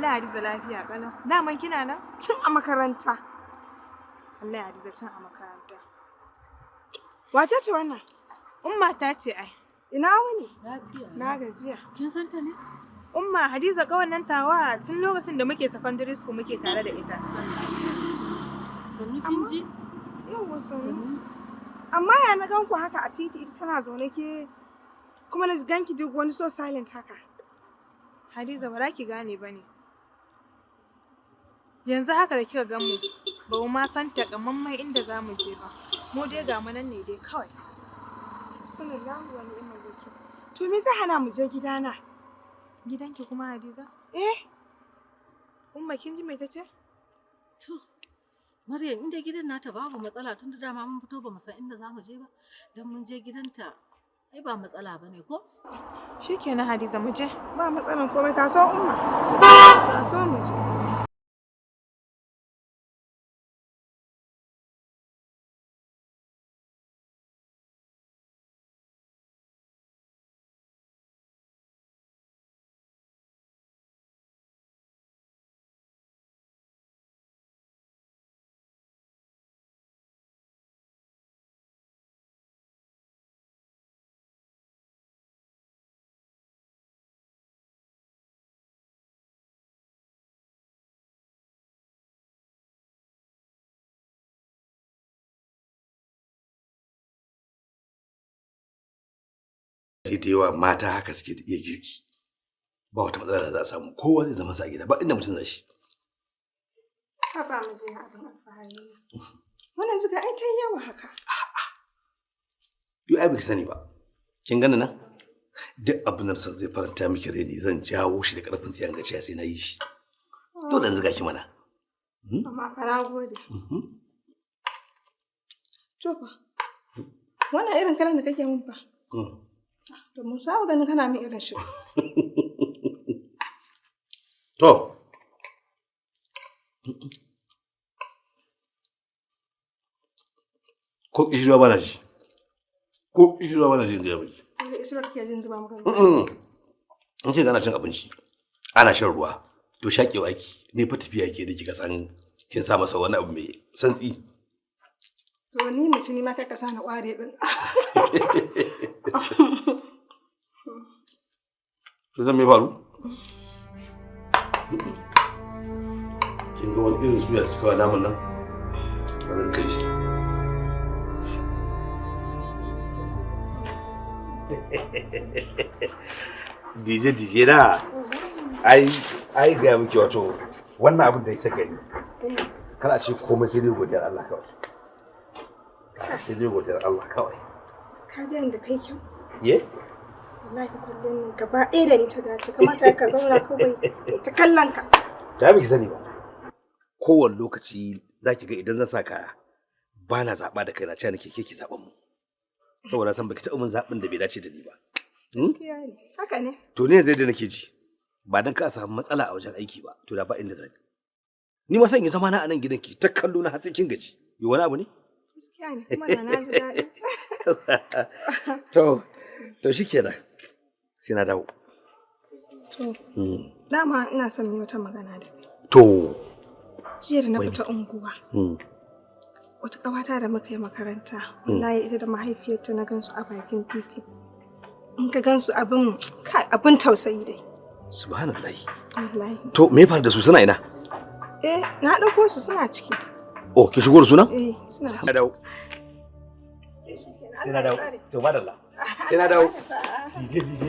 Wallahi Hadiza lafiya kalau. Daman kina nan? Tun a makaranta. Wallahi Hadiza tun a makaranta. Wace ce wannan? Umma ta ce ai. Ina wuni? Lafiya. Na gajiya. Kin san ta ne? Umma Hadiza kawan nan tawa tun lokacin da muke secondary school muke tare da ita. Sannu kin ji? Yawwa sannu. Amma ya na gan ku haka a titi ita tana zaune ke kuma na ganki duk wani so silent haka. Hadiza ba za ki gane ba ne. Yanzu haka da kika gan mu ba mu ma san takamaiman inda za mu je ba. Mu dai ga mu nan ne dai kawai. Hasbunallahu wa ni'mal wakil. To me zai hana mu je gidana? Gidanki kuma Hadiza? Eh, Umma kin ji me ta ce? To, Maryam inda gidan nata babu matsala tun da dama mun fito ba mu san inda za mu je ba. Dan mun je gidanta ai ba matsala bane ko? Shikenan Hadiza mu je. Ba matsalan komai, taso Umma. Taso mu je. Da yawa mata haka suke iya girki, ba wata matsala da za a samu, kowa zai zama sa a gida ba inda mutum zai shi. Ka ba mu je abin alfahari na. Wannan zuga ai ta yi yawa haka. Yau ai baki sani ba, kin gani nan duk abin da san zai faranta miki rai ne zan jawo shi da karfin tsiyan gaciya sai na yi shi. Dole in zuga ki mana. Amma fa na gode. To fa, wannan irin kalan da kake min fa. To mun saba ganin kana min irin shi. To. Ko kishirwa bana ji. Ko kishirwa bana ji in gaya miki. Wanda kishirwa kake jin zuba maka. In ce ana cin abinci, ana shan ruwa, to shaƙewa ki, ne fa tafiya ke da kika san kin sa masa wani abu mai santsi. To ni mace ni ma kai ka sa na ƙware din. To zan me faru? Kin ga wani irin suya da kika wa naman nan? Ba zan kai shi. DJ DJ na ai ai ga miki wato wannan abin da kika gani. Kana ce komai sai dai godiyar Allah kawai. Sai dai godiyar Allah kawai. Ka ga yanda kai kyau? Ye? Wallahi kullun nan gaba ɗaya da ni ta dace, kamata ka zauna kawai ta kallon ka. Da miki sani ba. Kowane lokaci zaki ga idan zan sa kaya ba na zaɓa da kaina, cewa nake ke ki zaɓan mu. Saboda san baki taɓa min zaɓin da bai dace da ni ba. Gaskiya ne. Haka ne. To ne yanzu da nake ji ba dan ka samu matsala a wajen aiki ba, to da ba inda zani. Ni ma san yi zama na a nan gidan ki ta kallo na har sai kin gaji. Yi wani abu ne? Gaskiya ne kuma da na ji daɗi. To shikenan. Sai na dawo. To dama ina son yi wata magana da kai. To. Jiya da na fita unguwa. Wata ƙawata da muka yi makaranta, wallahi ita da mahaifiyarta na gansu a bakin titi. In ka gansu abin abin tausayi dai. Subhanallahi. Wallahi. To me ya faru da su, suna ina? Eh, na ɗauko su suna ciki. Oh, ki shigo da su nan? Eh, suna ciki. Na dawo. Sai na dawo. To madalla. Sai na dawo. DJ DJ.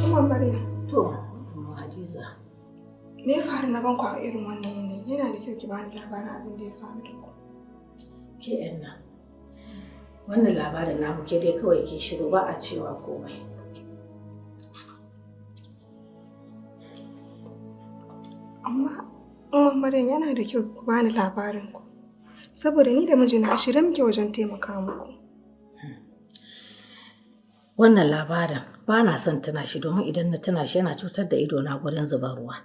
Umma Maryam. To, Hadiza. Me ya faru na ganku a irin wannan yanayi? Yana da kyau ki bani labarin abin da ya faru da ku. Ke yan nan. Wannan labarin namu ke dai kawai ke shiru ba a cewa komai. Amma Umma Maryam yana da kyau ku bani labarin ku. Saboda ni da mijina a shirye muke wajen taimaka muku. Wannan labarin ba na son tuna shi domin idan na tuna shi yana cutar da idona gurin zubar ruwa.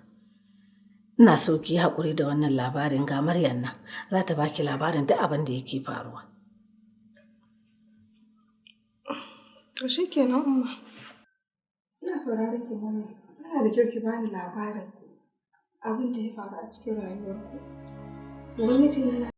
Ina so ki yi haƙuri da wannan labarin, ga Maryam nan za ta baki labarin duk abin da yake faruwa. To shikenan Umma. Ina sauraron ki, Mami. Yana da kyau ki bani labarin abin da ya faru a cikin rayuwarku. Domin mijina na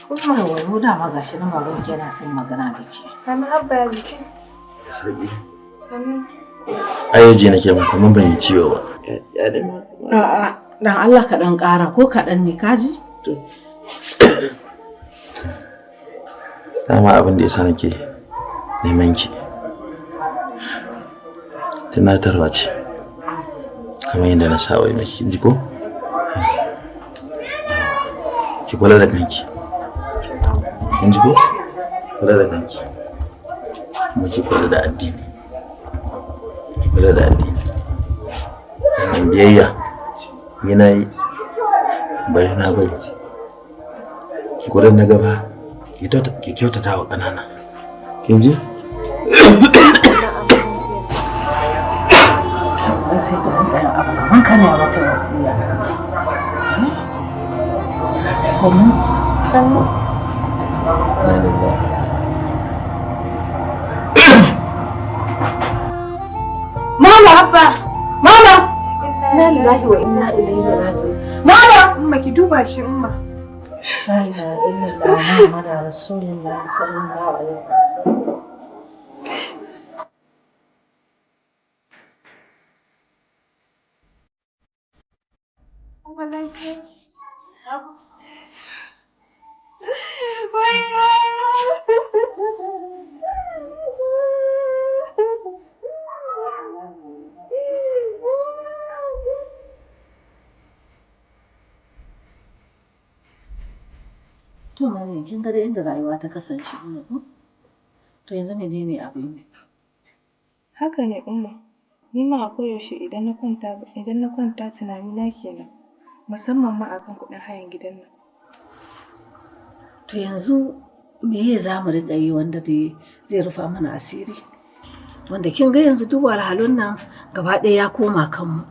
Kuma wayo dama gashi nan baban ki yana son magana da ke. Sannu Abba, ya jikin? Da sauki. Sannu. Ai ji nake ma kamar ban yi ciwo ba. Ya dai ma. A'a, dan Allah ka dan ƙara ko kaɗan ne kaji? To. Dama abin da yasa nake neman ki. Tunatarwa ce. Kamar yadda na saba yi miki, kin ji ko? Ki kula da kanki. Kin ji ko? Kula da kanki. Kuma ki kula da addini. Ki kula da addini. Sannan biyayya. Ni na yi, bari na bari. Ki kula na gaba, ki kyautata wa ƙanana. Kin ji? Sai ka rinƙa yin abu kamar kana mata wasiya. Sannu. Sannu. Mama! Abba! Mama! Inna lillahi wa inna ilaihi raji'un. Mama! Umma ki duba shi, Umma. La ilaha illallah Muhammadu Rasulullah sallallahu alaihi wasallam. Umma lafiya. To Maryam, kin ga dai inda rayuwa ta kasance mana ko? To yanzu menene abin yi? Haka ne, Umma. Ni ma a koyaushe idan na kwanta tunanina kenan. Musamman ma akan kuɗin hayan gidan nan. To yanzu meye za mu riƙa yi wanda dai zai rufa mana asiri? Wanda kin ga yanzu duk wahalhalun nan gaba ɗaya ya koma kanmu.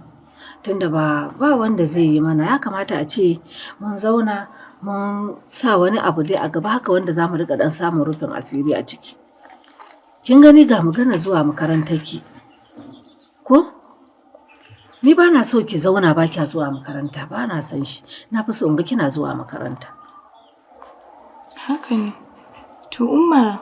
Tunda ba wanda zai yi mana, ya kamata a ce mun zauna mun sa wani abu dai a gaba haka wanda za mu riƙa ɗan samun rufin asiri a ciki. Kin gani ga magana zuwa makarantarki. Ko? Ni ba na so ki zauna ba kya zuwa makaranta, ba na son shi. Na fi so in ga kina zuwa makaranta. Haka ne. To Umma,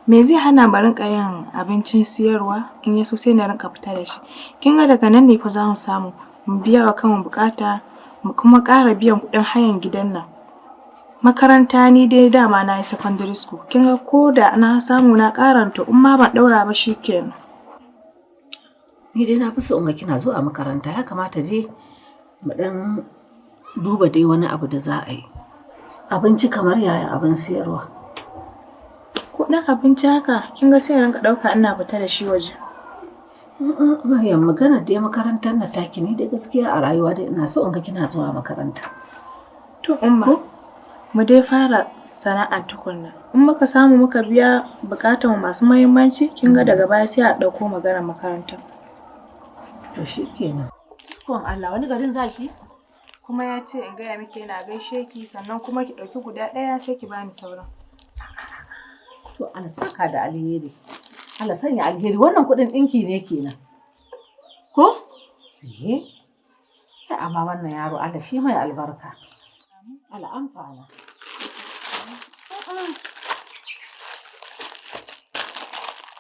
me zai hana mu rinƙa yin abincin siyarwa in ya so sai na rinƙa fita da shi? Kin ga daga nan ne fa za mu samu mu biya wa kanmu buƙata mu kuma ƙara biyan kuɗin hayan gidan nan. Makaranta ni dai dama na yi secondary school. Kin ga ko da na samu na ƙara to in ma ban ɗaura ba shi kenan. Ni dai na fi so in ga kina zuwa makaranta, ya kamata dai mu ɗan duba dai wani abu da za a yi. Abinci kamar yaya abin siyarwa? Kuɗin abinci haka kin ga sai in rinƙa ɗauka ina fita da shi waje. Maryam, magana dai makarantar na taki ni dai gaskiya a rayuwa dai ina so in ga kina zuwa makaranta. To Umma, mu dai fara sana'a tukunna. In muka samu muka biya buƙatar masu muhimmanci, kin ga daga baya sai a ɗauko maganar makaranta. To shi kenan. Ikon Allah, wani garin zaki? Kuma ya ce in gaya miki yana gaishe ki, sannan kuma ki ɗauki guda ɗaya sai ki bani sauran. To Allah saka da alheri. Allah sanya alheri, wannan kuɗin ɗinki ne kenan. Ko? Eh. Amma wannan yaro Allah shi mai albarka. Allah amfana.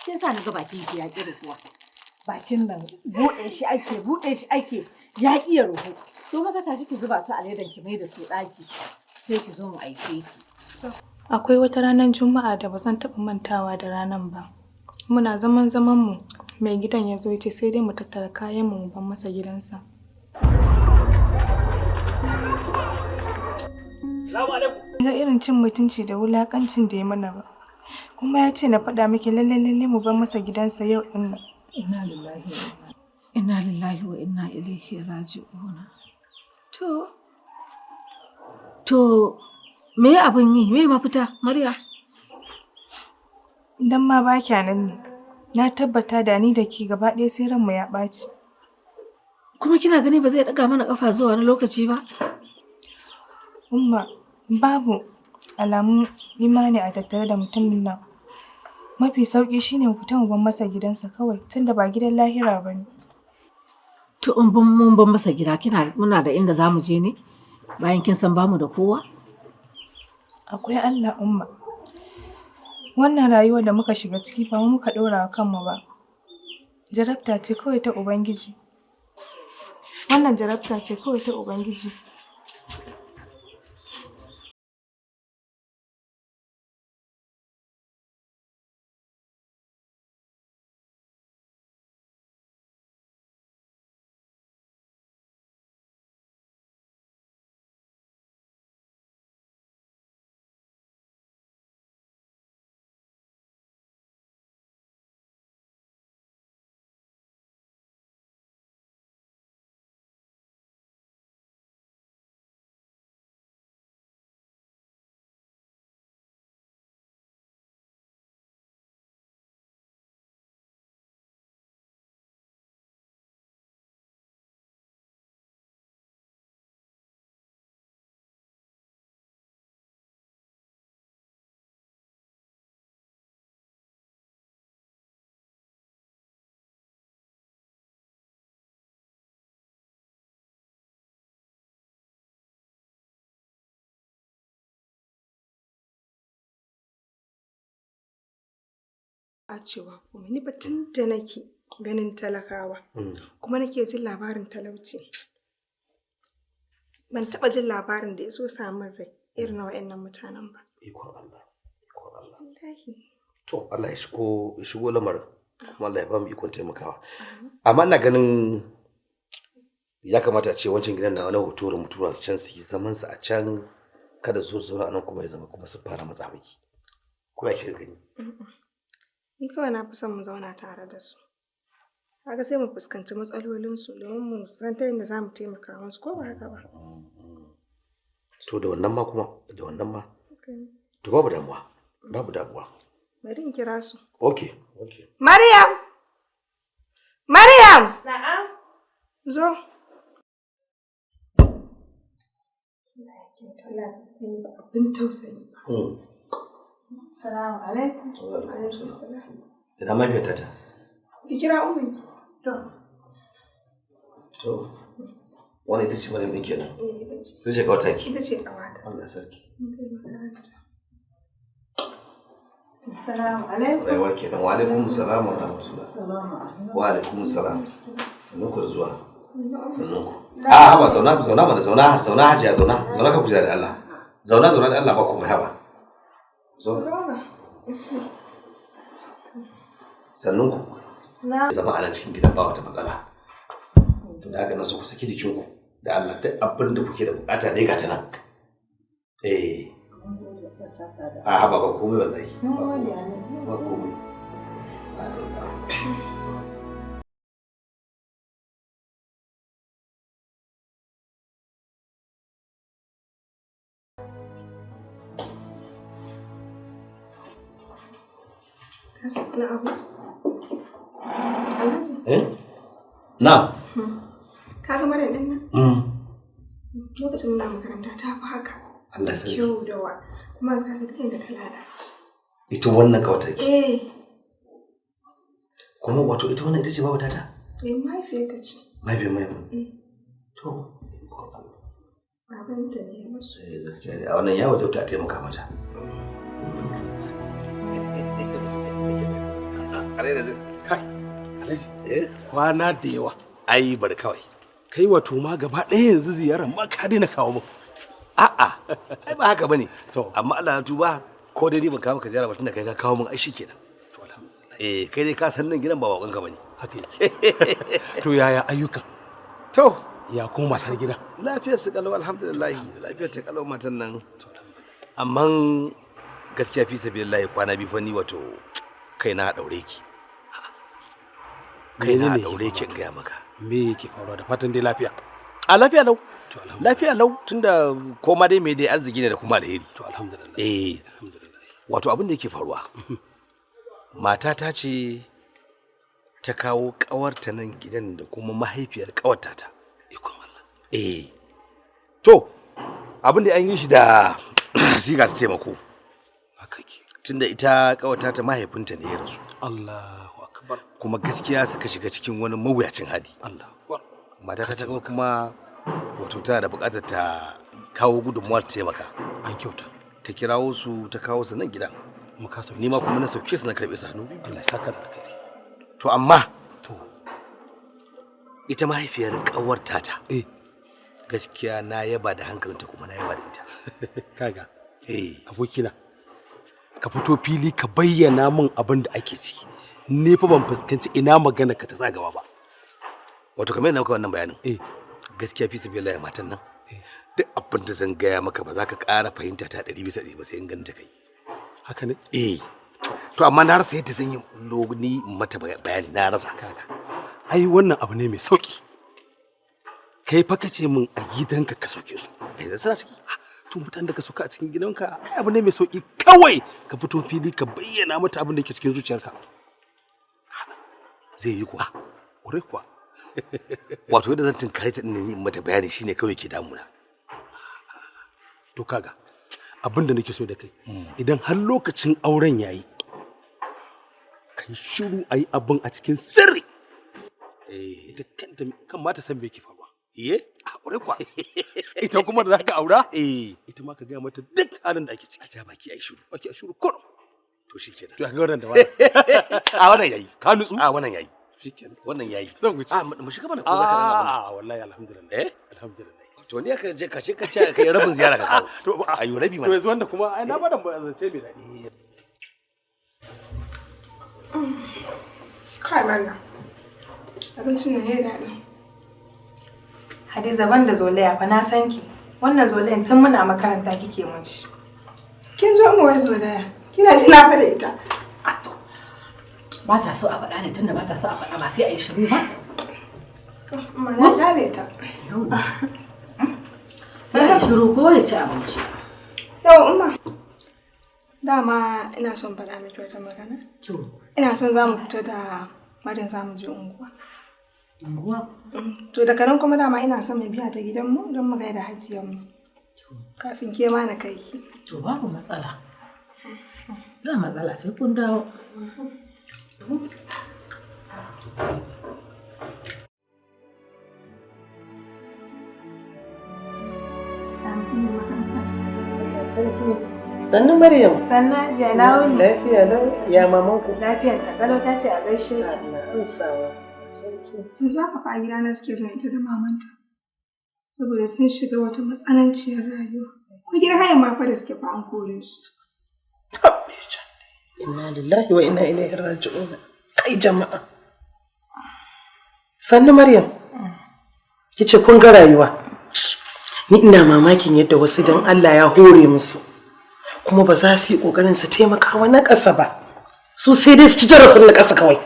Shi yasa naga bakin ki ya ƙi rufuwa. Bakin nan buɗe shi ake, buɗe shi ake, ya ƙi ya rufu. To maza tashi ki zuba su a ledan ki mai da su ɗaki, sai ki zo mu aike ki. Akwai wata ranar Juma'a da ba zan taɓa mantawa da ranar ba. Muna zaman zaman mu, mai gidan ya zo ya ce sai dai mu tattara kayan mu mu bar masa gidansa. Ga irin cin mutunci da wulakancin da ya mana ba. Kuma ya ce na faɗa miki lalle lalle mu bar masa gidansa yau ɗin nan. Inna lillahi inna lillahi wa inna ilaihi raji'un. To me abin yi? Me mafita, Maryam? Dan ma ba kya nan ne. Na tabbata da ni da ki gaba ɗaya sai ranmu ya ɓaci. Kuma kina gani ba zai ɗaga mana ƙafa zuwa wani lokaci ba? Umma, babu alamun imani a tattare da mutumin nan. Mafi sauƙi shine mu fita mu bar masa gidansa kawai, tunda ba gidan lahira ba ne. To in mun bar masa gida, kina muna da inda za mu je ne? Bayan kin san bamu da kowa? Akwai Allah, Umma. Wannan rayuwar da muka shiga ciki ba mu muka ɗora wa kanmu ba. Jarabta ce kawai ta Ubangiji. Wannan jarabta ce kawai ta Ubangiji. A cewa kuma ni ba tun da nake ganin talakawa kuma nake jin labarin talauci, ban taɓa jin labarin da ya so samun rai irin na wa'annan mutanen ba. Ikon Allah, ikon Allah. Wallahi. To Allah ya shigo lamarin, kuma Allah ya ba mu ikon taimakawa. Amma ina ganin ya kamata a ce wancan gidan na wani hoto da mutura su can su yi zaman su a can, kada su zauna a nan kuma ya zama kuma su fara matsa miki. Ko ya kika gani? Ni kawai na fi son mu zauna tare da su. Kaga sai mu fuskanci matsalolinsu domin mu san ta yadda za mu taimaka musu ko ba haka ba. To da wannan ma kuma da wannan ma. To babu damuwa. Babu damuwa. Bari in kira su. Okay. Okay. Maryam! Maryam! Na'am. Zo. Abin tausayi ba. Salamu alaikum. Alaikum salam. Ina mahaifiyarta ta. Ki kira umminki. To. To. Wani ita ce Maryam ɗin kenan. Eh, ita ce. Ita ce ƙawarta ki. Ita ce ƙawata. Allah sarki. Mun kai makaranta. Assalamu alaikum. Rayuwa kenan. Wa alaikum salam wa rahmatullah. Wa alaikum salam. Sannun ku da zuwa. Sannun ku. A haba zauna zauna mana zauna zauna hajiya zauna zauna ka kujera da Allah. Zauna zauna da Allah ba komai haba. Zauna. Zauna. Sannun ku. Na. Zama a nan cikin gidan ba wata matsala. To da haka na so ku saki jikinku da Allah duk abin da kuke da bukata dai ga ta nan. Eh. A haba ba komai wallahi. Mun gode Alhaji. Ba komai. Ka san wani abu? Alhaji, Eh? Na. ka ga Maryam ɗin nan? Mm. Lokacin muna makaranta ta fi haka. Allah sarki. Kyau da wa. Kuma yanzu kaga duk inda ta lalace. Ita wannan kawata ki. Eh, Kuma wato ita wannan ita ce babu tata? eh mahaifiyarta ce. Mahaifiyar Maryam. Eh, To. babanta ne ya rasu. Eh gaskiya ne a wannan ya wajabta a taimaka mata. Kai, Alhaji, Eh? kwana da yawa. Ai bari kawai. Kai wato ma gaba ɗaya yanzu ziyarar ma ka daina kawo min. A'a, ai ba haka bane. To. Amma Allah na tuba ko dai ni ban kawo maka ziyara ba tunda kai ka kawo min ai shikenan. To alhamdulillah. Eh, kai dai ka san nan gidan ba bakon ka bane. Haka yake. To yaya ayyuka? To, Ya kuma matar gida? lafiyar su kalau alhamdulillah, lafiyar ta kalau matan nan. Amma gaskiya fi sabilillahi kwana biyu fa ni wato kai na daure ki. Kai na Menene yake daure ki in faruwa? gaya maka. Me yake faruwa da fatan dai lafiya? A lafiya lau. To alhamdulillah. Lafiya lau tunda koma dai me dai arziki ne da kuma alheri. To alhamdulillah. Eh, Alhamdulillah. wato abin da yake faruwa. Matata ce ta kawo ƙawarta nan gidan da kuma mahaifiyar ƙawarta ta. Ikon Allah. Eh. To, abin da an yi shi da siga ta taimako. Haka yake. Tunda ita ƙawarta ta mahaifinta ne ya rasu. Allahu akbar. Kuma gaskiya suka shiga cikin wani mawuyacin hali. Allahu akbar. Matata ta ga kuma wato tana da buƙatar ta kawo gudunmuwa ta taimaka. An kyauta. Ta kirawo su ta kawo su nan gidan. Mu ka sauke. Ni ma kuma na sauke su na karɓe su hannu biyu. Allah ya saka da alkhairi. To amma To, ita mahaifiyar ƙawar tata eh gaskiya na yaba da hankalinta kuma na yaba da ita. kaga Eh. abokina ka fito fili ka bayyana min abin da ake ciki. Ni fa ban fuskanci ina magana ka ta tsagawa ba. Wato kamar yadda muka wannan bayanin. Eh. Gaskiya fi sabilillahi matan nan. Eh. Duk abin da zan gaya maka ba za ka ƙara fahimta ta 100% ba sai in ganin ta kai. Haka ne? Eh. To amma na rasa yadda zan yi ni in mata bayani na rasa. Kaga. Ai wannan abu ne mai sauki. Kai fa kace min a gidanka ka sauke su. Eh zan suna ciki. To mutanen da ka sauka a cikin gidanka ai abu ne mai sauki kawai ka fito fili ka bayyana mata abin da ke cikin zuciyarka. Zai yi kuwa. Ƙwarai kuwa. Wato yadda zan tunkare ta din ne in mata bayani shine kawai ke damuna. To kaga abin da nake so da kai idan har lokacin auren yayi kai shiru ayi abin a cikin sirri. Eh. Ita kanta kan ma ta san me yake faruwa. Iye? A ƙwarai kuwa. Ita kuma da zaka aura Eh. ita ma ka gaya mata duk halin da ake ciki. A ja baki ai shiru. Ake a shiru kurum. To shikenan. To ga wannan da wannan. A wannan yayi. Ka nutsu? A wannan yayi. Shikenan. Wannan yayi. Zan wuce. A mu shiga mana ko za ka dan abin. Ah, wallahi alhamdulillah. Eh? Alhamdulillah. To ni aka je ka ce kai rabin ziyara ka kawo. To Ayo rabi to mana. yanzu wannan kuma ai na bada zance mai daɗi. Kai Maryam. Abincin nan yayi daɗi. Hadiza ban da zolaya fa na san ki. Wannan zolayan tun muna makaranta kike mun shi. Kin zo mu wai zolaya. Kina ji na fa da ita. Ba ta so a faɗa ne tunda ba ta so a faɗa ba sai a yi shiru ba. Umma na kyale ta. Ba a yi shiru ko ya ci abinci. Yau Umma. Dama ina son faɗa miki wata magana. To. Ina son za mu fita da Maryam za mu je unguwa. Unguwa? To daga nan kuma dama ina son mu biya ta gidanmu don mu gaida hajiyarmu. Kafin ke ma na kai ki. To babu matsala. Ba matsala sai kun dawo. Sarki. Sannu Maryam. Sannu Hajiya na wuni. Lafiya lau ya mamanku. Lafiyar ta kalau ta ce a gaishe ki. Allah amsawa. Sarki. Yanzu haka fa a gidana suke zuwa ita da mamanta. Saboda sun shiga wata matsananciyar rayuwa. Kuma gidan hayan ma fa da suke fa an kore su. Inna lillahi wa inna ilaihi raji'un. Kai jama'a. Sannu Maryam. Kice kun ga rayuwa. Ni ina mamakin yadda wasu dan Allah ya hore musu. Kuma ba za su yi kokarin su taimaka wa na ƙasa ba. Su sai dai su ci jarafin na ƙasa kawai.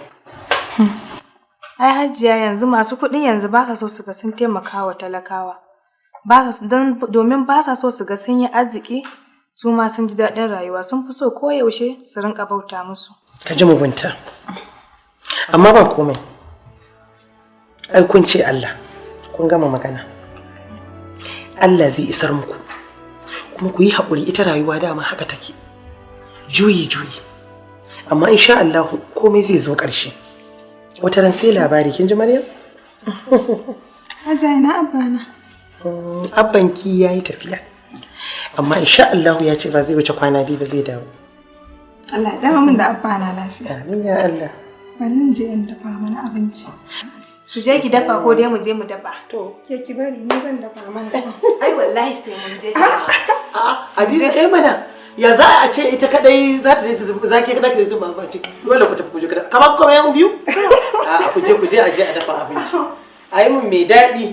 Ai Hajiya yanzu masu kuɗin yanzu ba sa so su ga sun taimaka wa talakawa. Ba sa don domin ba sa so su ga sun yi arziki su ma sun ji daɗin rayuwa sun fi so koyaushe su rinka bauta musu. Ka ji mugunta. Amma ba komai. Ai kun ce Allah. Kun gama magana. Allah zai isar muku. Kuma ku yi haƙuri ita rayuwa dama haka take. Juyi juyi. Amma insha Allah komai zai zo ƙarshe. Wata ran sai labari kin ji Maryam? Hajiya ina abba na. Abbanki ya yi tafiya. Amma insha Allah ya ce ba zai wuce kwana biyu ba zai dawo. Allah ya dawo min da abba na lafiya. Amin ya Allah. Bari in je in dafa mana abinci. Ki je ki dafa ko dai mu je mu dafa. To ke ki bari ni zan dafa mana. Ai wallahi sai mun je. Hadiza eh mana ya za a ce ita kadai za ta je za ke kada ki zuba ba ciki. Dole ku tafi ku je kada. Kamar kuma yan biyu? A'a ku je ku je a je a dafa abinci. A yi mun mai daɗi.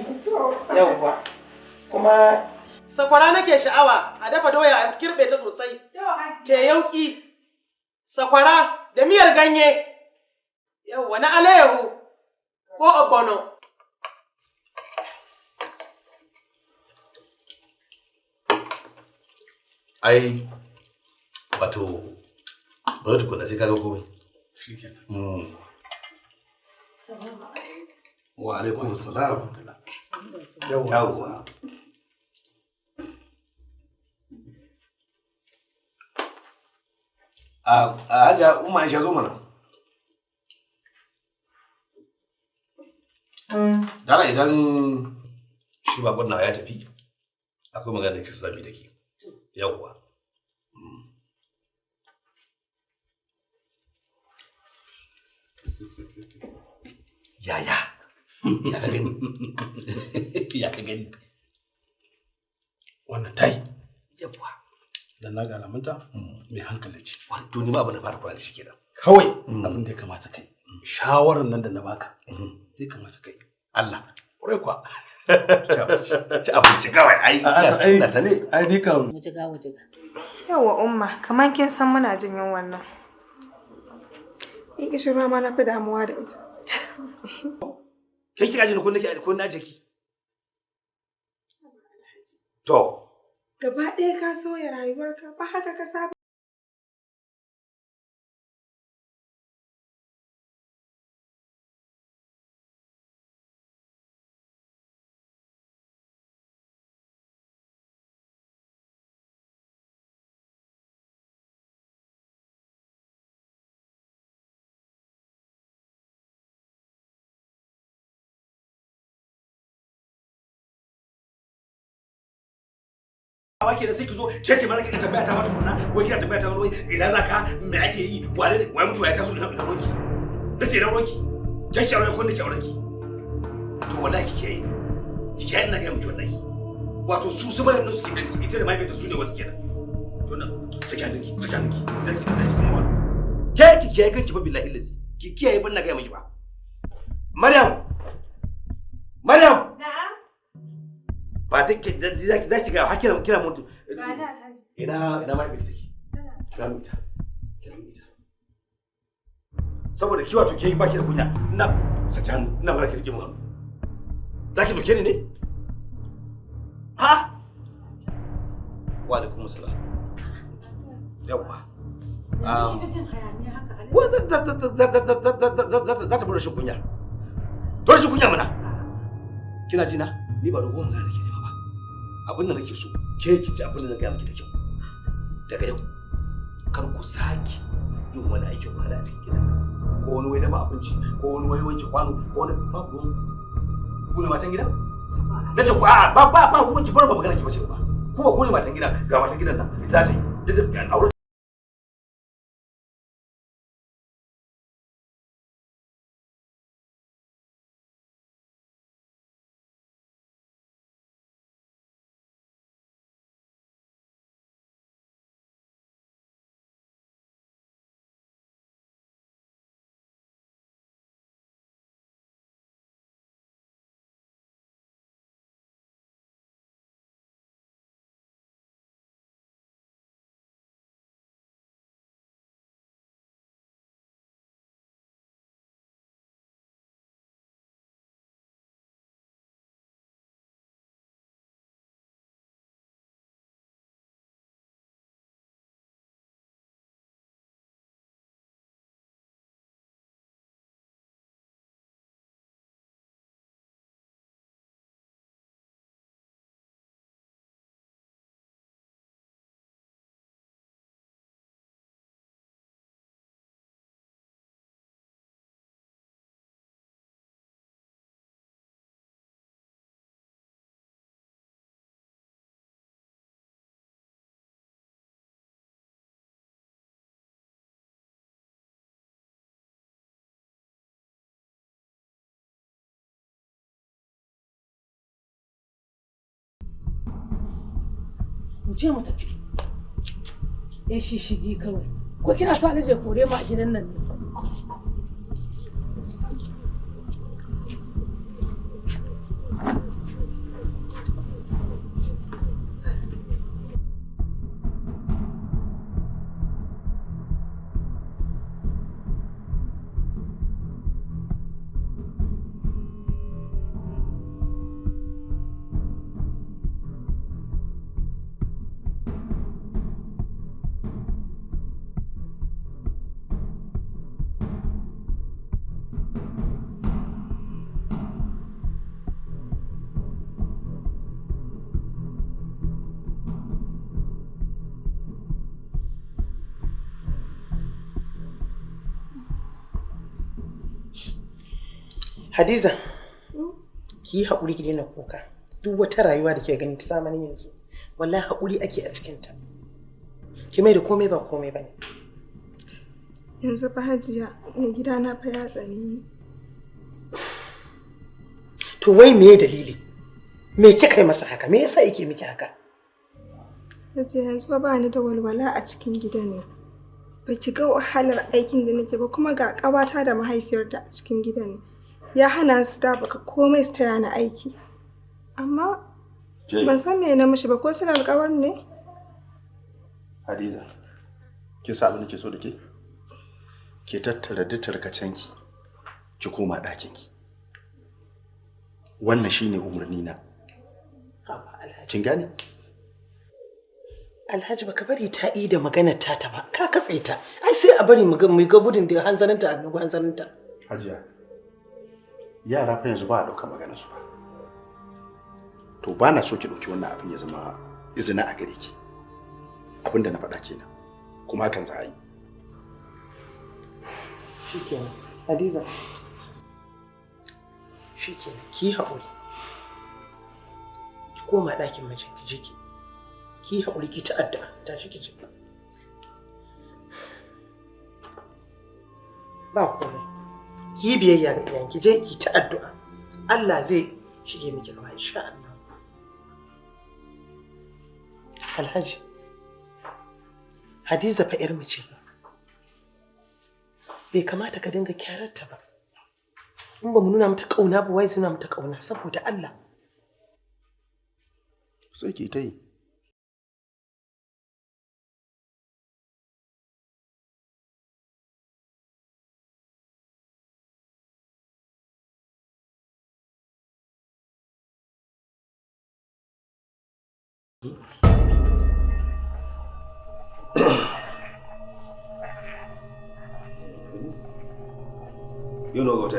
Yawwa. Kuma sakwara nake sha'awa a dafa doya a kirɓe ta sosai. Ce yauki. Sakwara da miyar ganye. Yawwa na alayyahu ko ogbono. Ai wato bari tukuna sai kaga komai. Shikenan. Wa alaikum salam. Yawwa. A Hajiya Umma Aisha zo mana. Dara idan shi bakon nawa ya tafi akwai magana da ke so zamu yi da ke. Yawwa. Yaya? Ya ka gani? Ya ka gani? Wannan tayi. Yawwa. Dan na ga alamunta mai hankali ce. To ni ma abu na fara kula da shi kenan. Kawai abin da ya kamata kai. Shawarar nan da na baka. Zai kamata kai. Allah. Ƙwarai kuwa. Ci abinci kawai ai ina sane. Ai ni kam. Wujiga wujiga. Yawwa Umma kamar kin san muna jin yunwan nan. In kishirwa ma na fi damuwa da ita. Kai kika ji ni kun nake kun na jiki. To. Gaba ɗaya ka sauya rayuwarka ba haka ka saba. Wake da sai ki zo ce ce ma zaki tambaya ta mata kunna wai kina tambaya ta wani wai ina za ka me ake yi wane ne wai mutuwa ya taso ina ina roki nace ina roki je ki aure ko nake aure ki to wallahi kike yi kike yi ina ga miki wallahi wato su su mara nan suke da ita da mahaifiyarta su ne wasu kenan to nan saki hannunki saki hannunki daki daki kuma wani ke ki kiyaye kanki fa billahi lazi ki kiyaye ban na ga miki ba Maryam Maryam ba duk zaki zaki ga hakira kira mutu ina ina mai take kira mu ita kira mu ita Saboda kiwa to ke baki da kunya. Ina saki hannu, ina magana ki rike mun hannu. Za ki doke ni ne? Ha? Wa alaikum salam. Yawwa. Za ta bar rashin kunya. To rashin kunya mana. Kina ji na? Ni ba dogon magana nake nema ba. Abin da nake so, ke ki ji abin da zan gaya miki da kyau. Daga yau, kar ku sake yin wani aikin wahala a cikin gidan nan. Ko wani wai dafa abinci, ko wani wai wanke kwano, ko wani babu ruwan. Ku ne matan gida? Na ce ku a'a ba ba ba ruwan ki bar ba magana ki bace ba. Ku ba ku ne matan gida, ga matan gidan nan ita ta yi. Duk da aure Mu je mu tafi. Ya shishigi kawai. Ko kina so Alhaji ya kore mu a gidan nan ne? Hadiza, ki yi haƙuri ki daina kuka. Duk wata rayuwa da ke gani ta zamanin yanzu, wallahi haƙuri ake a cikinta. Ki mai da komai ba komai ba ne. Yanzu fa Hajiya, mai gidana fa ya tsane ni. To wai meye dalili? Me kika yi masa haka? Me yasa yake miki haka? Hajiya yanzu fa ba ni da walwala a cikin gidan nan. Ba ki ga wahalar aikin da nake ba kuma ga ƙawata da mahaifiyarta a cikin gidan nan. Ya hana su da baka komai su taya ni aiki. Amma ban san me na mishi ba ko suna alƙawar ne? Hadiza, kin sa abin da ke so da ke? Ki tattara duk tarkacenki, ki koma ɗakinki. Wannan shine umarni na. Kin gane? Alhaji baka bari ta yi da maganar tata ba, ka katse ta. Ai sai a bari mu ga gudun da hanzarinta a ga hanzarinta. Hajiya, yara fa yanzu ba a ɗaukar maganar su ba. To ba na so ki ɗauki wannan abin ya zama izina a gare ki. Abin da na faɗa kenan, kuma hakan za a yi. Shikenan, Hadiza. Shikenan, ki haƙuri. Ki koma ɗakin mijinki je ki. Ki haƙuri ki ta addu'a, tashi ki je. Ba komai. Ki yi biyayya ga iyayenki, je ki ta addu'a. Allah zai shige miki gaba insha Allah. Alhaji, Hadiza fa 'yar mu ce. Bai kamata ka dinga kyararta ba. In ba mu nuna mata ƙauna ba, wai zai nuna mata ƙauna saboda Allah. Sai ki ta yi. You know what?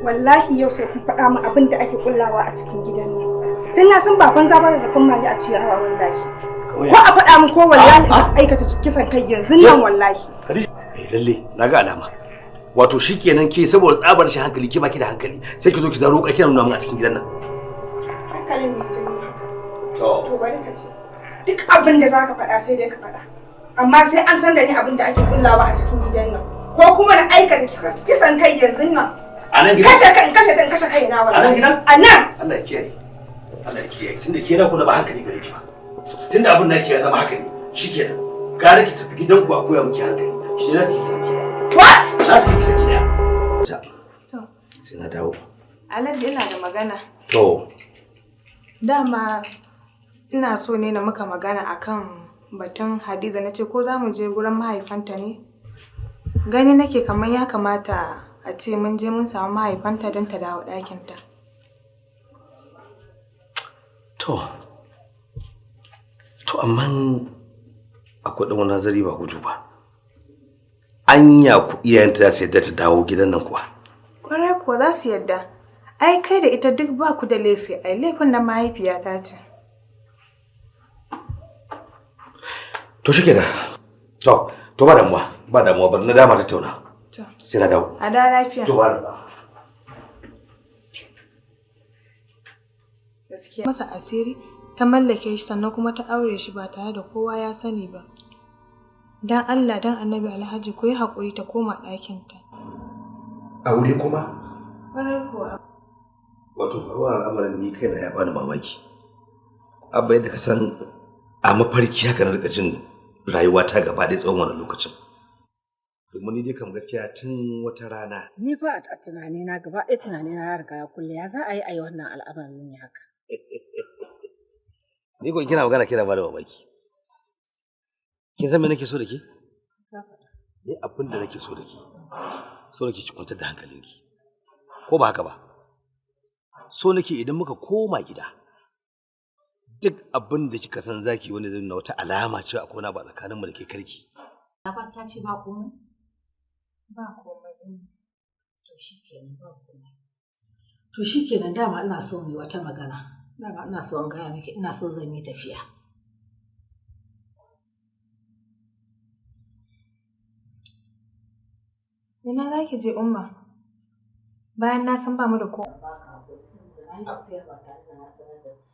Wallahi yau sai kun faɗa min abin da ake kullawa a cikin gidan nan. Dan na san baban zabar da kun mali a ciyawa wallahi. Ko a faɗa min ko wallahi in aikata kisan kai yanzu nan wallahi. Eh lalle naga alama. Wato shikenan ke saboda tsabar shi hankali ke baki da hankali sai ki zo ki zaro kake nuna min a cikin gidan nan. Hankalin ne jini. To bari ka ce. Duk abin da zaka faɗa sai dai ka faɗa. Amma sai an san da ni abin da ake kullawa a cikin gidan nan. Ko kuma na aikata kisan kai yanzu nan. A nan gidan? Kashe kan kashe kan kashe kai na wallahi. A nan gidan? A nan. Allah ya kiyaye. Allah ya kiyaye. Tunda ke na kula ba hankali gare ki ba. Tunda abin naki ya zama haka ne, shikenan. Gara ki tafi gidanku a koya miki hankali. Ki je na saki ki saki. What? Na saki ki saki ɗaya. To. Sai na dawo. Alhaji ina da magana. To. Dama ina so ne na muka magana akan batun Hadiza, nace ko za mu je gurin mahaifanta ne? Gani nake kamar ya kamata a ce mun je mun samu mahaifanta don ta dawo ɗakinta. To amma akwai ɗan wani nazari ba gudu ba. Anya ku iyayenta za su yadda ta dawo gidan nan kuwa? Kwarai kuwa za su yadda. Ai kai da ita duk ba ku da laifi, ai laifin na mahaifiyata ce. To shi kenan. To ba damuwa, ba damuwa bari na dama tattauna. Sai na dawo. A da lafiya. To ba damuwa. Gaskiya masa asiri ta mallake shi sannan kuma ta aure shi ba tare da kowa ya sani ba. Dan Allah dan Annabi Alhaji ku yi haƙuri ta koma ɗakinta. Aure kuma? Ƙwarai kuwa. Wato faruwar al'amarin ni kaina ya bani mamaki. Abba yadda ka san a mafarki haka na rika jin rayuwa ta gaba ɗaya tsawon wannan lokacin. Domin ni dai kam gaskiya tun wata rana. Ni fa a tunanina gaba ɗaya tunanina ya riga ya kulle, ya za a yi a yi wannan al'amarin ne haka. Ni ko kina magana kina bada mamaki. Kin san me nake so da ke? Ni abin da nake so da ke. So nake ki kwantar da hankalinki. Ko ba haka ba? So nake idan muka koma gida. Duk abin da kika san zaki wanda zai nuna wata alama cewa akwai wani abu a tsakaninmu da ke karki. Ba ta ce ba komai? Ba komai. To shikenan ba komai. To shikenan dama ina so mu yi wata magana. Dama ina so in gaya miki ina so zan yi tafiya. Ina za ki je Umma? Bayan na san ba mu da kowa.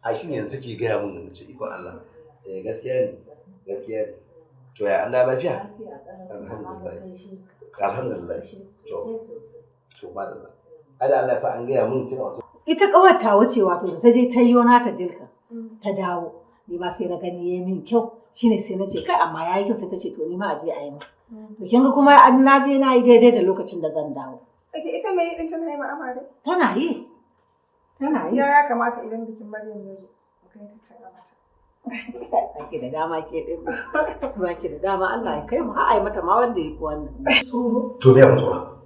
A shi ne yanzu take gaya min na ce ikon Allah. Eh gaskiya ne, gaskiya ne. To ya an da lafiya? Alhamdulillah. Alhamdulillah. To ba da Allah. Ai da Allah sa an gaya min tuna wata. Ita kawar ta wuce wato da ta je ta yi nata dilka ta dawo. Ni ma sai na gani yayi min kyau shine sai na ce kai amma yayi kyau sai ta ce to ni ma a je a yi min. To kin ga kuma an na je na yi daidai da lokacin da zan dawo. Ake ita mai din tana yi ma amare? Tana yi. Tana yi. Ya kamata idan bikin Maryam ya zo mu kai ta cin mata. Baki da dama ke din. Baki da dama Allah ya kai mu har ai mata ma wanda yafi wannan. Tsoro. To me ya tsoro?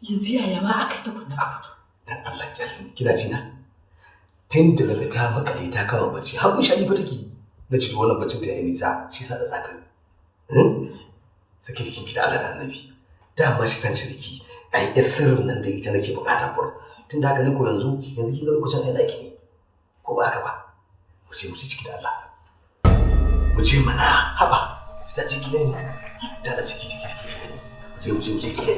Yanzu yaya ma aka yi tukunna ta fito. Dan Allah ya kina ji na. Tun da daga ta makale ta kawo bacci har mun shari fa take. Na ce to wannan baccin ta yayi nisa shi yasa da zaka yi. Saki jikin ki da Allah da Annabi. Dama shi san shirki. Ai yar sirrin nan da ita nake bukata kur. Tun da haka ne ko yanzu kin ga lokacin ai naki ne. Ko ba haka ba? Mu ce ciki da Allah. Mu ce mana haba. Su ta ciki ne. Da da ciki ciki ciki. Mu ce ciki.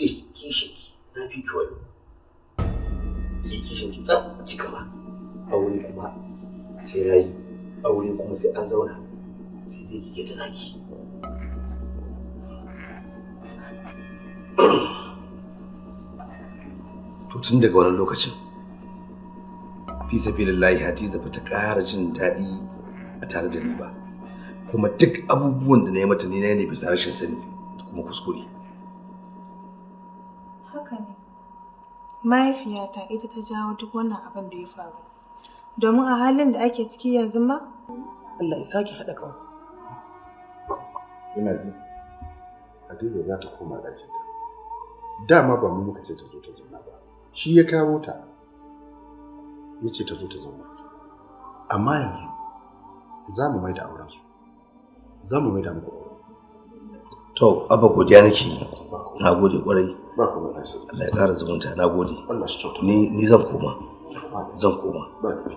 Duk kishinki na fi ki wayo. Ki kishinki tsaf ki gama. Aure kuma sai na yi, aure kuma sai an zauna. Sai dai ki yadda zaki. To tun daga wannan lokacin, fi sabilillahi Hadiza ba ta ƙara jin daɗi a tare da ni ba. Kuma duk abubuwan da na yi mata ni na ne bisa rashin sani da kuma kuskure. Haka ne. Mahaifiyata ita ta jawo duk wannan abin da ya faru. Domin a halin da ake ciki yanzu ma? Allah ya sake haɗa kanku. Ina ji. Hadiza za ta koma ɗakinta. Dama ba mu muka ce ta zo ta zauna ba. Shi ya kawo ta. Ya ce ta zo ta zauna. Amma yanzu za mu mai da aurensu. Za mu mai da muku aure. To, Abba godiya nake yi. Na gode kwarai. Ba kuma na sai. Allah ya ƙara zumunta, na gode. Allah shi kyauta. Ni zan koma. Zan koma. Ba laifi.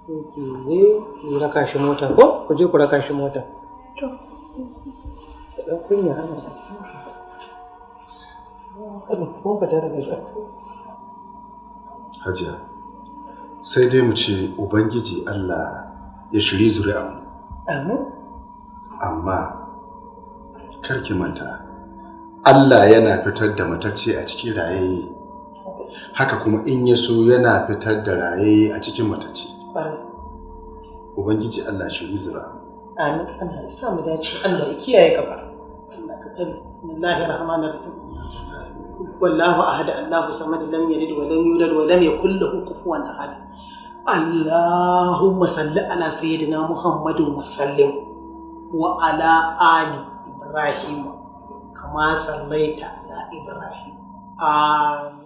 Ki je ki raka shi mota ko? Ku je ku raka shi mota. To. Ta ɗan kunya ana. Kada ko ka tare da shi. Hajiya, sai dai mu ce Ubangiji Allah ya shiri zuri'anmu. Amin. Amma kar ki manta, Allah yana fitar da matacce a cikin rayayye. Haka kuma in ya so yana fitar da rayayye a cikin matacce. Ƙwarai. Ubangiji Allah shiri zuri'anmu. Amin. Allah ya sa mu dace. Allah ya kiyaye gaba. Allah ka tsare. Bismillahir Rahmanir Rahim. Wallahu ahad, Allahu samad, lam yalid wa lam yulad wa lam yakul lahu kufuwan ahad. Allahumma salli ala sayyidina Muhammadin wa sallim wa ala ali Ibrahim kama sallaita ala Ibrahim. Amin.